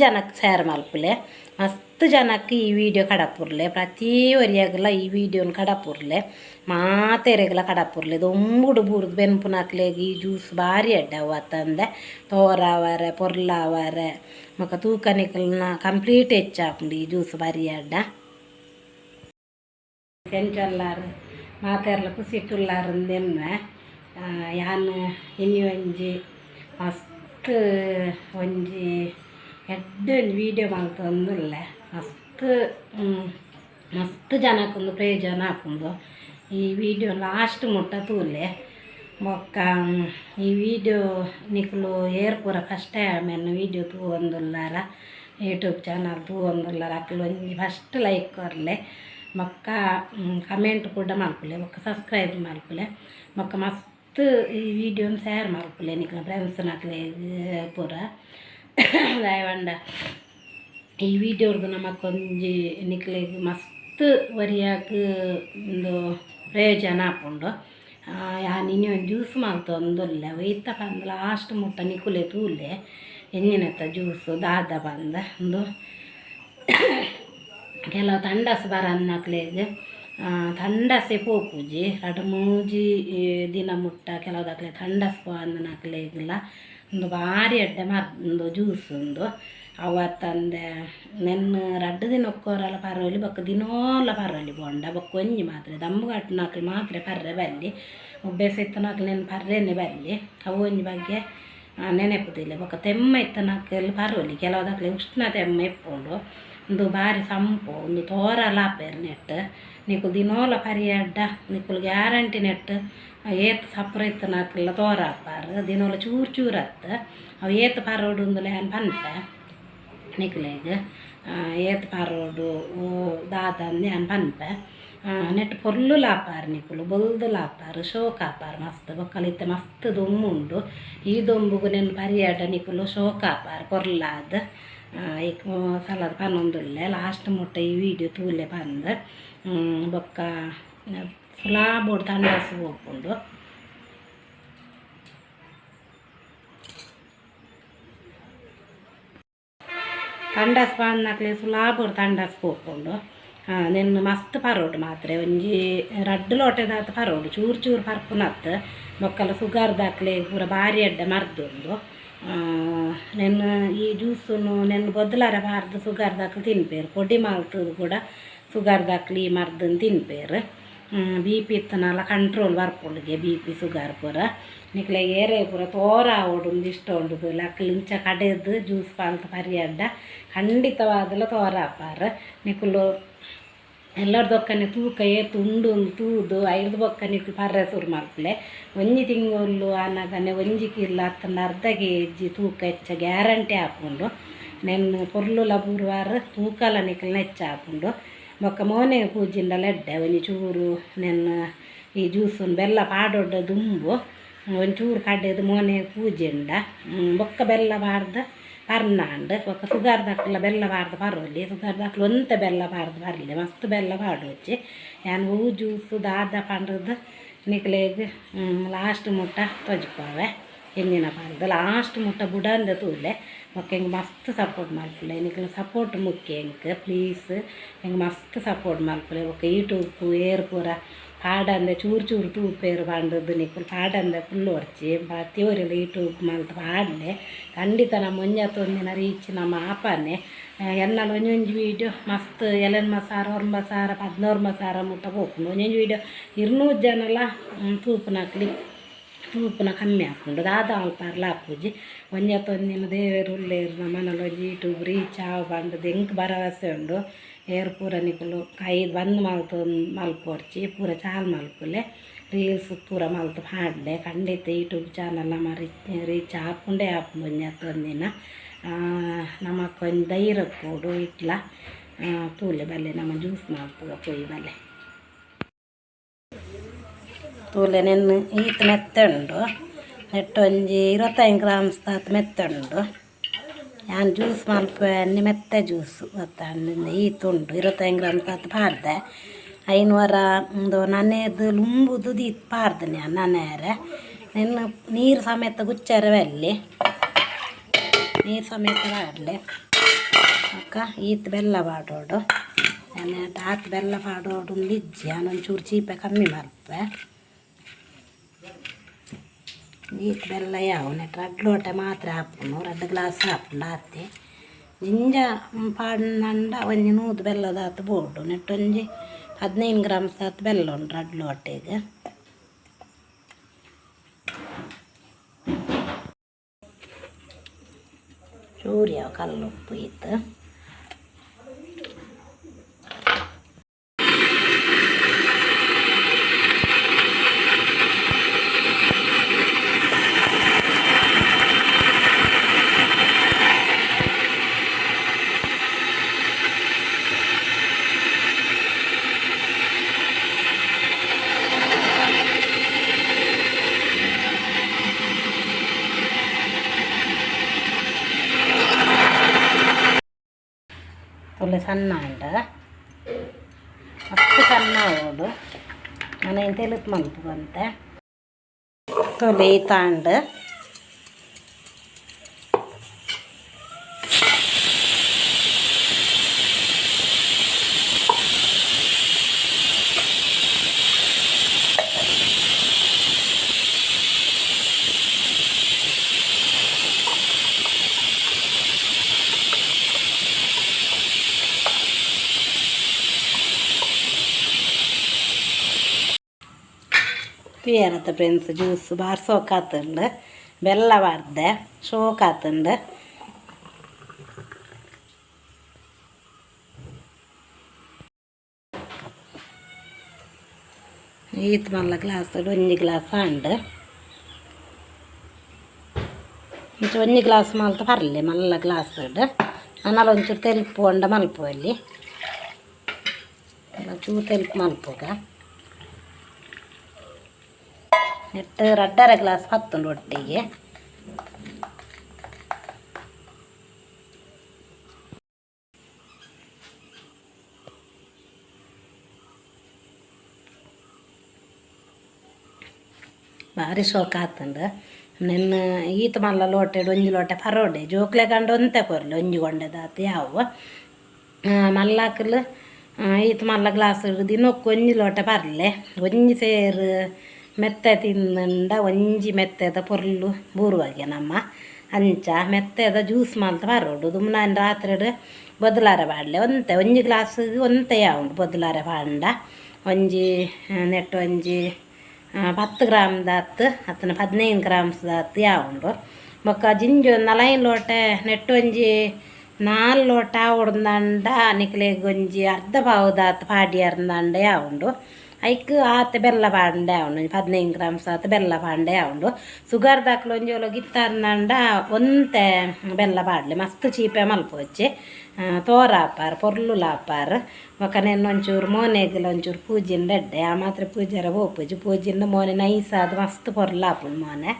ಜನಕ್ಕೆ ಶೇರ್ ಮಲ್ಪುಲೆ, ಮಸ್ತ್ ಜನಕ್ಕೆ ಈ ವಿಡಿಯೋ ಕಡಪುರ್ಲೆ, ಪ್ರತಿ ಒರಿಯಾಗಲ ಈ ವಿಡಿಯೋನ ಕಡಪುರ್ಲೆ, ಮಾತೆರೆಗ್ಲ ಕಡಪುರ್ಲೆ. ದೊಂಬುಡು ಬೂರ್ದು ಬೆನ್ಪುನಕ್ಲೆಗ್ ಈ ಜ್ಯೂಸ್ ಭಾರಿ ಎಡ್ಡೆ ಅವು ಅತ್ತಂದೆ ತೋರಾವರೆ ಪೊರ್ಲಾವರೆ ಬೊಕ ತೂಕ ನಿಕಲ್ನ ಕಂಪ್ಲೀಟ್ ಹೆಚ್ಚಾಪುಂಡು ಈ ಜ್ಯೂಸ್ ಬಾರಿ ಎಡ್ಡೆ. ಎಂಚೊಲ್ಲಾರ್ ಮಾತೆರ್ಲ ಖುಷಿಟುಲ್ಲಾರ್ ಅಂದೆನ್ವೆ. ಯಾನ್ ಇನಿ ಒಂಜಿ ಮಸ್ತ್ ಒಂಜಿ ಎಡ್ಡೆ ಒಂಜಿ ವೀಡಿಯೋ ಮಲ್ತೊಂದುಲ್ಲೆ. ಮಸ್ತ್ ಮಸ್ತ್ ಜನಕ್ಕೊಂದು ಪ್ರಯೋಜನ ಆಪುಂಡು. ಈ ವಿಡಿಯೋ ಲಾಸ್ಟ್ ಮುಟ್ಟ ತೂಲೆ. ಬೊಕ್ಕ ಈ ವಿಡಿಯೋ ನಿಕುಲು ಏರ್ ಪೂರ ಫಸ್ಟ್ ಟೈಮ್ ಎನ್ನ ವಿಡಿಯೋ ತೂವೊಂದುಲ್ಲಾರ, ಯೂಟ್ಯೂಬ್ ಚಾನಲ್ ತೂವೊಂದುಲ್ಲಾರ, ಅಕ್ಲು ಒಂಜಿ ಫಸ್ಟ್ ಲೈಕ್ ಕೊರ್ಲೆ, ಬೊಕ್ಕ ಕಮೆಂಟ್ ಕೂಡ ಮಲ್ಪುಲೆ, ಬೊಕ್ಕ ಸಬ್ಸ್ಕ್ರೈಬ್ ಮಲ್ಪುಲೆ, ಬೊಕ್ಕ ಮಸ್ತ್ ಈ ವಿಡಿಯೋನ್ ಶೇರ್ ಮಲ್ಪುಲೆ ನಿಕ್ಲ ಫ್ರೆಂಡ್ಸ್ನಕ್ಲೆಗ್ ಪೂರ. ದಾಯೆ ಪಂಡ ಈ ವಿಡಿಯೋರ್ದು ನಮಕೊಂಜಿ ನಿಕ್ಲೆಗ್ ಮಸ್ತ್ ಒರಿಯಾಗ್ ಉಂದು ಪ್ರಯೋಜನ ಆಪುಂಡು. ಯಾನ್ ಇನಿ ಒಂಜಿ ಜ್ಯೂಸ್ ಮಲ್ತೊಂದುಲ್ಲೆ, ಒಯ್ತ ಪಂದ್ ಲಾಸ್ಟ್ ಮುಟ್ಟ ನಿಕುಲೆ ತೂಲೆ, ಎಂಜಿನತ್ತ ಜ್ಯೂಸು ದಾದ ಪಂದ್. ಉಂದು ಕೆಲವು ತಂಡಸ್ ಬರನ್ನಕ್ಲೆಗ್ ತಂಡಸೆ ಪೋಪುಜಿ, ರಡ್ಡ್ ಮೂಜಿ ದಿನ ಮುಟ್ಟ ಕೆಲವುದಕ್ಲೆ ತಂಡಸ್ ಪೋವಂದಿನಕ್ಲೆಗ್ಲ ಉಂದು ಭಾರಿ ಎಡ್ಡೆ ಮರ್ದ್ ಜ್ಯೂಸ್ ಉಂದು. ಅವು ಅತ್ತಂದೆ ನೆನ್ನ್ ರಡ್ಡ್ ದಿನಕ್ಕೊರಲ ಪರೊಲಿ, ಬೊಕ್ಕ ದಿನೋಲ ಪರೊಲಿ ಬೋಂಡ. ಬೊಕ್ಕ ಒಂಜಿ ಮಾತ್ರೆ ದಮ್ಮು ಕಟ್ಟುನಕ್ಲು ಮಾತ್ರೆ ಪರ್ರೆ ಬಲ್ಲಿ, ಉಬ್ಬೆಸ ಇತ್ತಿನಕ್ಲು ನೆನ್ ಪರ್ರೆನೆ ಬಲ್ಲಿ, ಅವು ಒಂಜಿ ಬಗ್ಗೆ ನೆನೆಪುದಿಲ್ಲ. ಬೊಕ್ಕ ತೆಮ್ಮ ಇತ್ತಿನಕ್ಲ್ ಪರೊಲಿ, ಕೆಲವುದಕ್ಲೆ ಉಷ್ಣ ತೆಮ್ಮ ಇಪ್ಪುಂಡು. ಉಂದು ಬಾರಿ ಸಂಪು, ಉಂದು ತೋರಲ ಆಪೆರ್ ನೆಟ್. ನಿಕುಲು ದಿನೋಲ ಪರಿಯಡ್ಡ ನಿಕುಲು ಗ್ಯಾರಂಟಿ ನೆಟ್ ಏತ್ ಸಪ್ರ ಇತ್ತಿನಕ್ಲ ತೋರ ಆಪಾರ್. ದಿನೋಲ ಚೂರು ಚೂರು ಅತ್, ಅವು ಏತ್ ಪರೋಡು ಉಂದುಲ ಯಾನ್ ಪನ್ಪೆ ನಿಕ್ಲೆಗ್, ಏತ್ ಪರೋಡು ದಾದ ಅಂದ್ ಯಾನ್ ಪನ್ಪೆ. ನೆಟ್ ಪೊರ್ಲುಲ ಆಪಾರ್, ನಿಕುಲು ಬೊಲ್ದುಲ ಆಪಾರ್, ಶೋಕ್ ಆಪಾರ್ ಮಸ್ತ್. ಬೊಕ್ಕಲ ಇತ್ತೆ ಮಸ್ತ್ ದೊಂಬು ಉಂಡು, ಈ ದೊಂಬುಗು ನೆನ್ ಪರಿಯಡ ನಿಕುಲು ಶೋಕ್ ಆಪಾರ್ ಪೊರ್ಲಾದ್. ಐಕ್ ಸಲದ ಪನೊಂದುಲ್ಲೆ ಲಾಸ್ಟ್ ಮುಟ್ಟ ಈ ವಿಡಿಯೋ ತೂಲೆ ಪಂದ್. ಬೊಕ್ಕ ಸುಲಾಬೋಡು ತಂಡಸ್ ಪೋಪುಂಡು. ತಂಡಸ್ ಪನ್ನಕ್ಲೆ ಸುಲಾಬೋಡು ತಂಡಸ್ ಪೋಪುಂಡು. ನೆನ್ ಮಸ್ತ್ ಪರೋಡು ಮಾತ್ರೆ, ಒಂಜಿ ರಡ್ಡ್ ಲೋಟೆದಾತ್ ಪರೋಡು, ಚೂರು ಚೂರು ಪರ್ಪುನತ್. ಬೊಕ್ಕಲ ಸುಗರ್ದಾಕ್ಲೆ ಪೂರ ಬಾರಿ ಎಡ್ಡೆ ಮರ್ದ್ ಉಂದು. ನೆನ್ ಈ ಜ್ಯೂಸುನು ನೆನ್ ಬೊದಲರ ಪಾರ್ದ್ ಸುಗರ್ದಾಕ್ಲು ತಿನ್ಪೆರ್, ಪೊಡಿ ಮಲ್ತುದು ಕೂಡ ಸುಗರ್ದಾಕ್ಲು ಈ ಮರ್ದನ್ ತಿನ್ಪೆರ್. ಬಿ ಪಿ ಇತ್ತುಂಡಲ ಕಂಟ್ರೋಲ್ ಬರ್ಪುಂಡುಗೆ ಬಿ ಪಿ ಸುಗರ್ ಪೂರ. ನಿಕ್ಲೆಗ್ ಏರೇ ಪೂರ ತೋರ ಆವೊಡು ಇಂದ್ ಇಷ್ಟ ಉಂಡು ಅಕ್ಲ್ ಇಂಚ ಕಡೆದ್ ಜ್ಯೂಸ್ ಮಲ್ತ್ ಪರಿಯಡ್ಡ ಖಂಡಿತವಾದಲ ತೋರ ಆಪಾರ್. ನಿಕುಲು ಎಲ್ಲರ್ದೊಕ್ಕನೆ ತೂಕ ಏತ್ ಉಂಡು ಅಂದ್ ತೂದು ಐರ್ದ್ ಬೊಕ್ಕ ನಿಕುಲು ಪರ್ರೆ ಸುರು ಮಲ್ಪುಲೆ. ಒಂಜಿ ತಿಂಗೊಲು ಆನಗನೆ ಒಂಜಿ ಕಿಲೋ ಅತ್ತಂಡ ಅರ್ಧ ಕೆಜಿ ತೂಕ ಹೆಚ್ಚ ಗ್ಯಾರಂಟಿ ಆಪುಂಡು. ನೆನ್ ಪೊರ್ಲುಲ ಬೂರುವಾರ್, ತೂಕಲ ನಿಕಲ್ನ ಹೆಚ್ಚ ಆಪುಂಡು. ಬೊಕ್ಕ ಮೋನೆ ಪೂಜಿಂಡಲ ಎಡ್ಡೆ. ಒಂಜಿ ಚೂರು ನೆನ್ ಈ ಜ್ಯೂಸುನ್ ಬೆಲ್ಲ ಪಾಡೊಡ್ಡ ದುಂಬು ಒಂಚೂರು ಕಡೆದ್ ಮೋನೆ ಪೂಜಿಂಡ ಬೊಕ್ಕ ಬೆಲ್ಲ ಪಾಡ್ದ್ ಪರ್ನಾಂಡ್. ಬೊಕ್ಕ ಸುಗರ್ದಕ್ಲ ಬೆಲ್ಲ ಪಾಡ್ದ್ ಪರೊಲಿ, ಸುಗರ್ದಕ್ಲು ಒಂತೆ ಬೆಲ್ಲ ಪಾಡ್ದ್ ಪರ್ಲೆ, ಮಸ್ತ್ ಬೆಲ್ಲ ಪಾಡೊಚ್ಚಿ. ಯಾನ್ ಒವು ಜ್ಯೂಸು ದಾದ ಪಂಡ್ದ್ ನಿಕ್ಲೆಗ್ ಲಾಸ್ಟ್ ಮುಟ್ಟ ತೋಜಿಪಾವೆ ಎಂಜಿನ ಪಂದ್. ಲಾಸ್ಟ್ ಮುಟ್ಟ ಬುಡಂದೆ ತೂಲೆ. ಬೊಕ್ಕ ಎಂಕ್ ಮಸ್ತ್ ಸಪೋರ್ಟ್ ಮಲ್ಪುಲೆ, ನಿಕ್ಲ್ನ ಸಪೋರ್ಟ್ ಮುಖ್ಯ ಎಂಕ್. ಪ್ಲೀಸ್ ಎಂಕ್ ಮಸ್ತ್ ಸಪೋರ್ಟ್ ಮಲ್ಪುಲೆ. ಬೊಕ್ಕ ಯೂಟ್ಯೂಬ್ ಏರ್ ಪೂರ ಪಾಡಂದೆ ಚೂರು ಚೂರು ತೂಪೆರ್ ಪಂಡ್ದ್ ನಿಕುಲು ಪಾಡಂದೆ ಕುಲ್ಲೊಡ್ಚಿ. ಪ್ರತಿ ಒರಿಲ ಯೂಟ್ಯೂಬ್ ಮಲ್ತ್ ಪಾಡ್ಲೆ, ಖಂಡಿತ ನಮ್ಮ ಒಂಜತ್ತ್ ಒಂದಿನ ರೀಚ್ ನಮ್ಮ ಆಪನೆ. ಎನ್ನಲ ಒಂಜೊಂಜಿ ವೀಡಿಯೋ ಮಸ್ತ್ 80,000, 90,000, 19,000 ಮುಟ್ಟ ಪೋಪುಂಡು. ಒಂಜೊಂಜಿ ವೀಡಿಯೋ 200 ಜನಲ ತೂಪುನಕ್ಲು ತೂಪುನ ಕಮ್ಮಿ ಆಪುಂಡು. ದಾದ ಮಲ್ಪರ್ಲ ಆಪುಜಿ. ಒಂಜತ್ತ್ ಒಂದಿನ ದೇವೆರ್ ಉಲ್ಲೆರ್, ನಮನಲ ಒಂಜಿ ಯೂಟ್ಯೂಬ್ ರೀಚ್ ಆವು ಪಂಡ್ದ್ ಎಂಕ್ ಭರವಸೆ ಉಂಡು. ಏರ್ ಪೂರ ನಿಕುಲು ಕೈ ಬಂದ್ ಮಲ್ತೊಂದು ಮಲ್ಪೊರ್ಚಿ, ಪೂರ ಚಾಲು ಮಲ್ಪುಲೆ, ರೀಲ್ಸ್ ಪೂರ ಮಲ್ತ್ ಪಾಡ್ಲೆ. ಖಂಡಿತ ಯೂಟ್ಯೂಬ್ ಚಾನಲ್ ನಮ್ಮ ರೀಚ್ ಆಪುಂಡೇ ಆಪುಂಡು ಒಂಜತ್ತ್ ಒಂದಿನ. ನಮಕ್ ಒಂಜಿ ಧೈರ್ಯ ಇಪ್ಪೊಡು ಇಟ್ಲ. ತೂಲೆ ಬಲ್ಲೆ ನಮ ಜ್ಯೂಸ್ ಮಲ್ಪುಗ ಪೋಯಿ ಬಲ್ಲೆ. ತೂಲೆ ನೆನ್ ಈತ್ ಮೆತ್ತೆ ಉಂಡು, ನೆಟ್ ಒಂಜಿ 25 ಗ್ರಾಮ್ಸ್ ದಾತ್ ಮೆತ್ತೆ ಉಂಡು. ಯಾನ್ ಜ್ಯೂಸ್ ಮಲ್ಪುವೆ ಮೆತ್ತೆ ಜ್ಯೂಸ್ ಗೊತ್ತಾಂಡ್. ಈತ್ ಉಂಡು, 25 ಗ್ರಾಮ್ ದಾತ್ ಪಾಡ್ದೆ. ಐನೂರ ಉಂದು ನನೆದು ಲುಂಬುದು ದೀತ್ ಪಾಡ್ದನೆ ಯಾನ್ ನನೆಯರೆ. ನೆನ್ ನೀರು ಸಮೇತ ಗುಚ್ಚರೆ ಬಲ್ಲಿ, ನೀರು ಸಮೇತ ಪಾಡ್ಲೆ. ಬೊಕ್ಕ ಈತ್ ಬೆಲ್ಲ ಪಾಡೋಡು. ಆತ್ ಬೆಲ್ಲ ಪಾಡೋಡು ಇಜ್ಜಿ, ಯಾನ್ ಒಂಚೂರು ಚೀಪೆ ಕಮ್ಮಿ ಮಲ್ಪುವೆ. ಈತ್ ಬೆಲ್ಲ ಯಾವು ನೆಟ್ ರಡ್ಡ್ ಲೋಟೆ ಮಾತ್ರ ಆಪುಂಡು, ರಡ್ಡ್ ಗ್ಲಾಸ್ ಆಪುಂಡು ಆತೆ. ಜಿಂಜ ಪಾಡ್ನಂಡ ಒಂಜಿ 100 ಬೆಲ್ಲದಾತ್ ಬೋಡು. ನೆಟ್ ಒಂಜಿ 15 ಗ್ರಾಮ್ಸ್ ಆತ್ ಬೆಲ್ಲ ಉಂಡು ರಡ್ಡ್ ಲೋಟೆಗ್. ಚೂರು ಯಾವು ಕಲ್ಲುಪ್ಪು ಈತ್. ತೂಲೆ ಸಣ್ಣ ಆಂಡ್, ಮಸ್ತ್ ಸಣ್ಣ ಆವೊಡು. ನನ ತೆಲುತ್ ಮನ್ಪುಗಂತೆ. ತೂಲೆ ಈತ್ ಆಂಡ್. ತೂಯರತ್ತ ಫ್ರೆಂಡ್ಸ್, ಜ್ಯೂಸ್ ಬಾರಿ ಸೋಕಾತುಂಡು. ಬೆಲ್ಲ ಪಾಡ್ದೆ, ಶೋಕಾತುಂಡು. ಈತ್ ಮಲ್ಲ ಗ್ಲಾಸ್ ಒಂಜಿ ಗ್ಲಾಸ್ ಆಂಡ್. ಇಂಚ ಒಂಜಿ ಗ್ಲಾಸ್ ಮಲ್ತ್ ಪರ್ಲೆ ಮಲ್ಲ ಗ್ಲಾಸ್ ನನಲ ಒಂಚೂರು ತೆಲ್ಪು ಪಂಡ ಮಲ್ಪುವಲ್ಲಿ, ಚೂರು ತೆಲ್ಪು ಮಲ್ಪುಗ. ನೆಟ್ ರಡ್ಡರೆ ಗ್ಲಾಸ್ ಪತ್ತುಂಡು ಒಟ್ಟಿಗೆ. ಬಾರಿ ಶೋಕ ಆತುಂಡು. ನೆನ್ನ್ ಈತ್ ಮಲ್ಲ ಲೋಟೆಡ್ ಒಂಜಿ ಲೋಟೆ ಪರೋಡೆ ಜೋಕ್ಲೆ ಕಂಡ ಒಂತೆ ಕೊರ್ಲೆ, ಒಂಜಿ ಗೊಂಡೆದಾತ್ ಯಾವು. ಮಲ್ಲಾಕುಲು ಈತ್ ಮಲ್ಲ ಗ್ಲಾಸ್ ದಿನೊಕ್ಕು ಒಂಜಿ ಲೋಟೆ ಪರ್ಲೆ. ಒಂಜಿ ಸೇರು ಮೆತ್ತೆ ತಿಂದಂಡ ಒಂಜಿ ಮೆತ್ತೆದ ಪೊರ್ಲು ಬೂರುವಾಗೆ ನಮ್ಮ. ಅಂಚ ಮೆತ್ತೆದ ಜ್ಯೂಸ್ ಮಲ್ತ್ ಪರೋಡು. ದುಂಬುನಾನಿ ರಾತ್ರೆಡ್ ಬೊದಲಾರೆ ಪಾಡ್ಲೆ ಒಂತೆ, ಒಂಜಿ ಗ್ಲಾಸ್ ಒಂತೆ ಯಾವುಂಡು ಬೊದಲಾರೆ ಪಾಂಡ. ಒಂಜಿ ನೆಟ್ ಒಂಜಿ 10 ಗ್ರಾಮ್ದಾತ್ ಅತ್ತಂಡ 15 ಗ್ರಾಮ್ಸ್ದಾತ್ ಯಾವುಂಡು. ಬೊಕ್ಕ ಜಿಂಜ 4 ಲೋಟೆ ನೆಟ್ ಒಂಜಿ 4 ಲೋಟ ಆವೊಡುಂದಾಂಡ ನಿಕ್ಲೆಗ್ ಒಂಜಿ ಅರ್ಧ ಪಾವುದಾತ್ ಪಾಡಿಯರ್ಂದಾಂಡ ಯಾವುಂಡು. ಐಕ್ ಆತ್ ಬೆಲ್ಲ ಪಾಡ್ಂಡ ಯಾವುಂಡು, ಒಂಜಿ 15 ಗ್ರಾಮ್ಸ್ ಆತ್ ಬೆಲ್ಲ ಪಾಡ್ಂಡ ಯಾವುಂಡು. ಸುಗರ್ ದಾಕುಲು ಒಂಜಿ ಒಲ ಗಿತ್ತಾರ್ಂದಾಂಡ ಒಂತೆ ಬೆಲ್ಲ ಪಾಡ್ಲೆ, ಮಸ್ತ್ ಚೀಪೆ ಮಲ್ಪೊಚ್ಚಿ. ತೋರ ಆಪಾರ್ ಪೊರ್ಲುಲ ಆಪಾರ್. ಬೊಕ್ಕ ನೆನ್ನ್ ಒಂಚೂರು ಮೋನೆಗ್ಲ ಒಂಚೂರು ಪೂಜಿಂಡ ಎಡ್ಡೆ. ಆ ಮಾತ್ರ ಪೂಜಾರ ಪೋಪುಜಿ, ಪೂಜಿಂಡ ಮೋನೆ ನೈಸ್ ಆದ್ ಮಸ್ತ್ ಪೊರ್ಲು ಆಪುಂಡು ಮೋನೆ.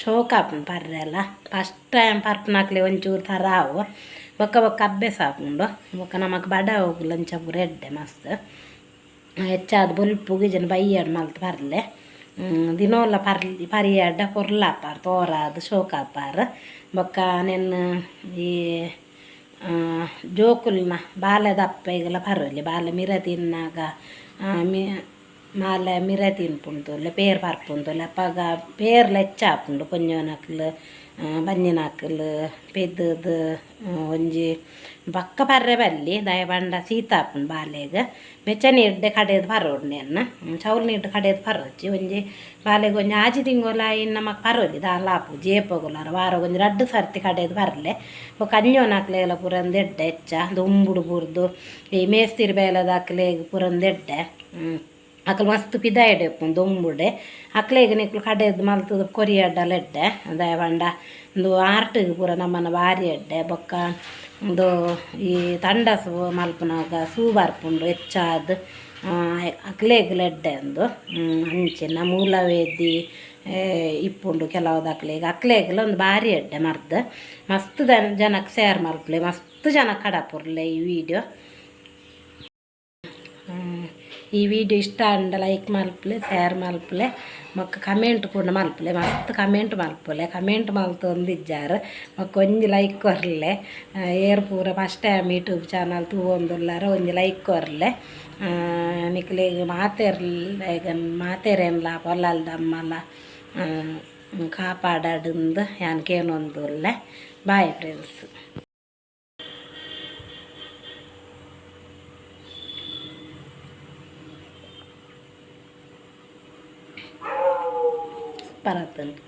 ಶೋಕ್ ಆಪುಂಡು ಪರ್ರೆಲ. ಫಸ್ಟ್ ಟೈಮ್ ಪರ್ಪುನಕ್ಲೆ ಒಂಚೂರು ಥರ ಆವು, ಬೊಕ್ಕ ಬೊಕ್ಕ ಅಭ್ಯಾಸ ಆಪುಂಡು. ಬೊಕ್ಕ ನಮಕ್ ಬಡವುಗ್ಲ ಅಂಚ ಪೂರ ಎಡ್ಡೆ ಮಸ್ತ್. ಹೆಚ್ಚಾದ್ ಬೊಲ್ಪುಗು ಇಜ್ಜಿಂಡ ಬಯ್ಯಡ್ ಮಲ್ತ್ ಪರ್ಲೆ. ದಿನೋಲ ಪರ್ಲಿ ಪರಿಯಡ್ಡ ಪೊರ್ಲಾಪಾರ್, ತೋರಾದ್ ಶೋಕಾಪಾರ್. ಬೊಕ್ಕ ನೆನ್ನ್ ಈ ಜೋಕುಲ್ನ ಬಾಲೆದ ಅಪ್ಪೆಗ್ಲ ಪರೊಲಿ. ಬಾಲೆ ಮಿರೆ ತಿನ್ನಾಗ ಮಾಲೆ ಮಿರೆ ತಿನ್ಪುಂಡು ತೂಲೆ, ಪೇರ್ ಪರ್ಪುಂಡು ತೂಲೆ. ಅಪಗ ಪೇರ್ಲ ಹೆಚ್ಚ ಆಪುಂಡು. ಪೊಂಜೋನಕ್ಲ್ ಬಂಜಿನಕ್ಲ್ ಪೆದ್ದ್ ಒಂಜಿ ಬೊಕ್ಕ ಪರ್ರೆ ಬಲ್ಲಿ, ದಾಯೆ ಪಂಡ ಸೀತ ಆಪುಂಡು ಬಾಲೆಗ್. ಬೆಚ್ಚ ನೀರ್ಡೆ ಕಡೆದ್ ಪರೋಡು ನೆನ್ನ್, ಚೌಲು ನೀರ್ಡ್ ಕಡೆದ್ ಪರೋಚಿ. ಒಂಜಿ ಬಾಲೆಗ್ ಒಂಜಿ 6 ತಿಂಗೊಲು ಆಯಿನ ನಮಕ್ ಪರೋಲಿ, ದಾಲ ಆಪುಜಿ. ಏಪೊಗುಲಾರ ವಾರಗ್ ಒಂಜಿ 2 ಸರ್ತಿ ಕಡೆದ್ ಪರ್ಲೆ. ಬೊಕ್ಕ ಅಂಜೋನಕ್ಲೆಗ್ಲ ಪೂರ ಉಂದು ಎಡ್ಡೆ ಹೆಚ್ಚ. ದೊಂಬುಡು ಬೂರ್ದು ಈ ಮೇಸ್ತಿರಿ ಬೇಲೆದಕ್ಲೆಗ್ ಪೂರ ಉಂದು ಎಡ್ಡೆ. ಅಕುಲು ಮಸ್ತ್ ಪಿದಾಯ್ಡ್ ಇಪ್ಪುಂಡು ದೊಂಬುಡೆ. ಅಕ್ಲೆಗ್ ನಿಕುಲು ಕಡೆದ್ ಮಲ್ತುದು ಕೊರಿಯಡ್ಡಲ ಎಡ್ಡೆ. ದಾಯೆ ಪಂಡ ಉಂದು ಆರ್ಟಿಗ್ ಪೂರ ನಮನ ಬಾರಿ ಎಡ್ಡೆ. ಬೊಕ್ಕ ಉಂದು ಈ ತಂಡಸ್ ಮಲ್ಪುನಗ ಸೂ ಬರ್ಪುಂಡು ಹೆಚ್ಚಾದ್, ಅಕ್ಲೆಗ್ಲ ಎಡ್ಡೆ ಉಂದು. ಅಂಚಿನ ಮೂಲವೇದಿ ಇಪ್ಪುಂಡು ಕೆಲವುದಕ್ಲೆಗ್, ಅಕ್ಲೆಗ್ಲ ಉಂದು ಬಾರಿ ಎಡ್ಡೆ ಮರ್ದ್. ಮಸ್ತ್ ಜನಕ್ ಶೇರ್ ಮಲ್ಪುಲೆ, ಮಸ್ತ್ ಜನ ಕಡಪುರ್ಲೆ ಈ ವಿಡಿಯೋ. ಈ ವಿಡಿಯೋ ಇಷ್ಟ ಆಂಡ ಲೈಕ್ ಮಲ್ಪುಲೆ, ಶೇರ್ ಮಲ್ಪುಲೆ, ಬೊಕ್ಕ ಕಮೆಂಟ್ ಕೂಡ ಮಲ್ಪುಲೆ. ಮಸ್ತ್ ಕಮೆಂಟ್ ಮಲ್ಪುಲೆ, ಕಮೆಂಟ್ ಮಲ್ತೊಂದಿಜ್ಜಾರ್. ಬೊಕ್ಕ ಒಂಜಿ ಲೈಕ್ ಕೊರ್ಲೆ. ಏರ್ ಪೂರ ಫಸ್ಟ್ ಟೈಮ್ ಯೂಟ್ಯೂಬ್ ಚಾನಲ್ ತೂವೊಂದುಲ್ಲಾರ, ಒಂಜಿ ಲೈಕ್ ಕೊರ್ಲೆ. ನಿಕ್ಲೆಗ್ ಮಾತೆರ್ಲೆಗ್ ಮಾತೆರೆನ್ಲ ಪೊಲ್ಲಲ್ದಮ್ಮಲ ಕಾಪಾಡಡ್ಂದ್ ಯಾನ್ ಕೇನೊಂದುಲ್ಲೆ. Bye friends. ಸೂಪರ್ ಆತುಂಡು.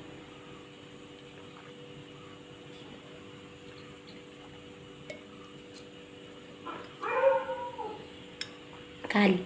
ಖಾಲಿ.